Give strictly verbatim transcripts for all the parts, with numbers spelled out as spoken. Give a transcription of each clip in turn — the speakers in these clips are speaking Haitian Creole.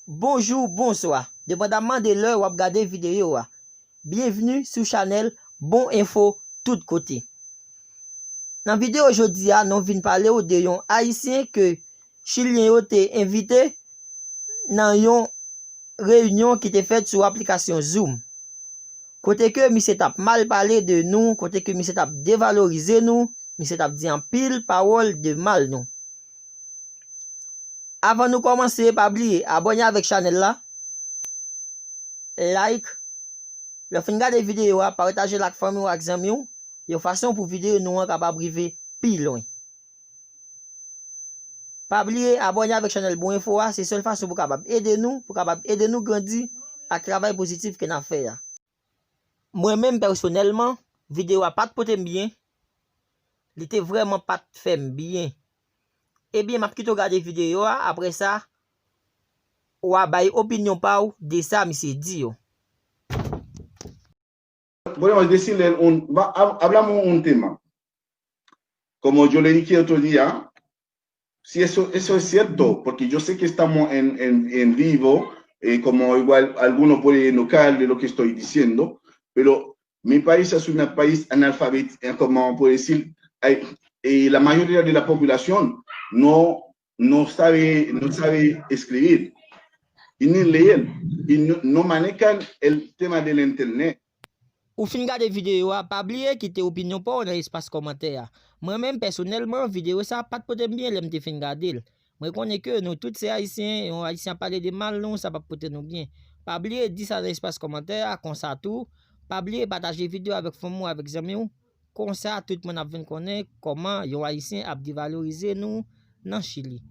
Bonjou, bonswa, depandamman de lè w ap gade videyo a. Byenvni sou chanèl Bon Enfo Tout Kote. Nan videyo jodi a, nou vin pale w de yon Ayisyen ke Chilyen yo te envite nan yon reyinyon ki te fèt sou aplikasyon Zoom. Kote ke misye t ap mal pale de nou, kote ke misye t ap devalorize nou, misye t ap di anpil pawòl de mal nou. Avan nou kòmanse, pa bliye abòne avèk chanèl la, like, lè w fin gade videyo a, pataje l ak fanmi w ak zanmi w, yon fason pou videyo nou an kapab rive pi lwen. Pa bliye abòne avèk chanèl Bon Enfo a, se sèl fason pou kapab ede nou, pou kapab ede nou grandi ak travay pozitif ke n ap fè a. Mwen menm pèsonèlman, videyo a pa t pote m byen, li te vrèman pa t fè m byen. Ebyen, m ap kite w gade videyo a, apre sa, w a bay opinyon pa w de sa misye di yo. Podemos decirle un, va, hab- hablamos un tema. Como yo le dije otro día, si eso, eso es cierto, porque yo sé que estamos en, en, en vivo, eh, como igual algunos pueden enojar de lo que estoy diciendo, pero mi país es un país analfabet, eh, como puedo decir, hay, eh, la mayoría de la población no, no sabe, no sabe escribir, y ni leer, y no, no manejan el tema del internet. Ou fin gade videyo a, pa bliye kite opinyon pa w nan espas kòmantè a. Mwen menm pèsonèlman, videyo sa pa t pote m byen lè m te fin gade l. Mwen konnen ke nou tout se Ayisyen, yon Ayisyen ap pale de mal nou, sa p ap pote nou byen. Pa bliye di sa nan espas kòmantè a, konsa tou, pa bliye pataje videyo avèk fanmi w, avèk zanmi w. Konsa, tout moun ap vin konnen kòman yon Ayisyen ap devalorize nou nan Chili.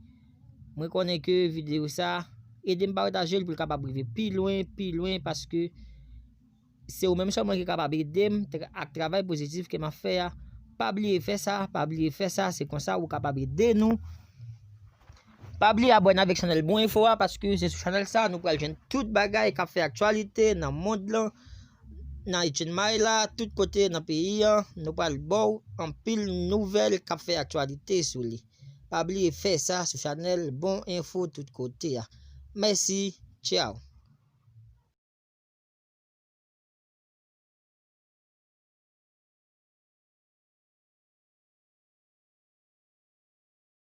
Mwen konnen ke videyo sa ede m pataje l pou l kapab rive pi lwen, pi lwen, paske se ou menm sèlman ki kapab ede m tra- ak travay pozitif ke m ap fè a. Pa bliye fè sa, pa bliye fè sa, se konsa ou kapab ede nou. Pa bliye abòne avèk chanèl Bon Enfo a, paske se sou chanèl sa nou pral jwenn tout bagay k ap fè aktyalite nan mond lan, nan H N M I la, tout kote nan peyi an. Nou pral ba w anpil nouvèl k ap fè aktyalite sou li. Pa bliye fè sa sou chanèl Bon Enfo Tout Kote a. Mèsi, tchaw.